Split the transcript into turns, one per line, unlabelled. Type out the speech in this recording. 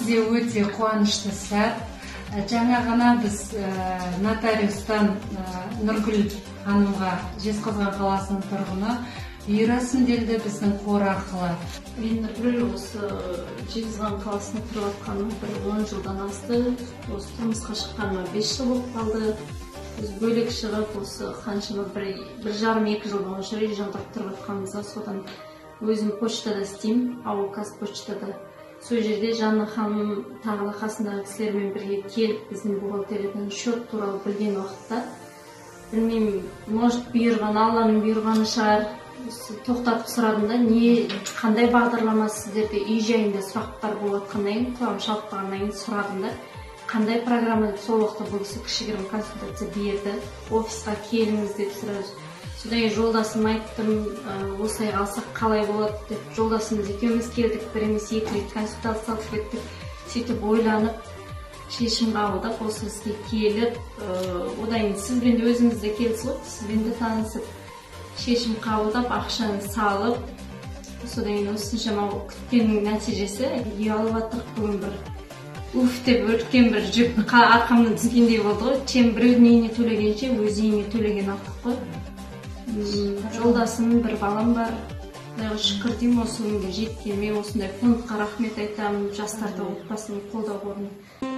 Бізде өте қуанышты сәт. Жаңа ғана біз нотариустан Нұргүл ханымға, Жезқазған қаласының тұрғыны, үй рәсімделді біздің қор арқылы.
Мен, Нұргүл, осы Жезқазған қаласында тұрып жатқаныма бір 10 жылдан асты. Осы тұрмысқа шыққаныма 5 жыл болып қалды. Біз бөлек шығып, осы қаншама 1,5-2 жыл болған шығар үй жалдап тұрып жатқанымызға. Содан өзім почтада істеймін, ауыл Қазпочтада. Сол жерде Жанна ханым тағы да қасындағы кісілермен бірге келіп, біздің бухгалтериядан счет туралы білген уақытта, білмеймін, может, бұйырған, Алланың бұйырғаны шығар, тоқтатып сұрадым да, не, қандай бағдарлама сіздерде, үй жайында сұрақтар болып жатқаннан кейін, құлағым шалып қалғаннан кейін сұрадым да, қандай программа деп. Сол уақытта бұл кісі кішігірім консультация берді, офисқа келіңіз деп сразу. Содан кейін жолдасыма айттым, осылай алсақ қалай болады деп. Жолдасымыз екеуміз келдік, бір емес, екі рет консультация алып кеттік. Сөйтіп ойланып, шешім қабылдап, осы іске келіп, одан кейін сізбен де, өзіңіз де келдіңіз ғой, сізбен де танысып, шешім қабылдап, ақшаны салып, содан кейін осыншама күткеннің нәтижесі үй алып жатырмық. Бүгін бір уф деп үлкен бір жүк арқамнан түскендей болды ғой. Чем біреудің үйіне төлегенше, өз үйіңе төлеген артық қой. Жолдасым, бір балам бар, Құдайға шүкір деймін осы күнге жеткеніме. Осындай фондқа рахмет айтамын, жастарды, отбасын қолдау қорына.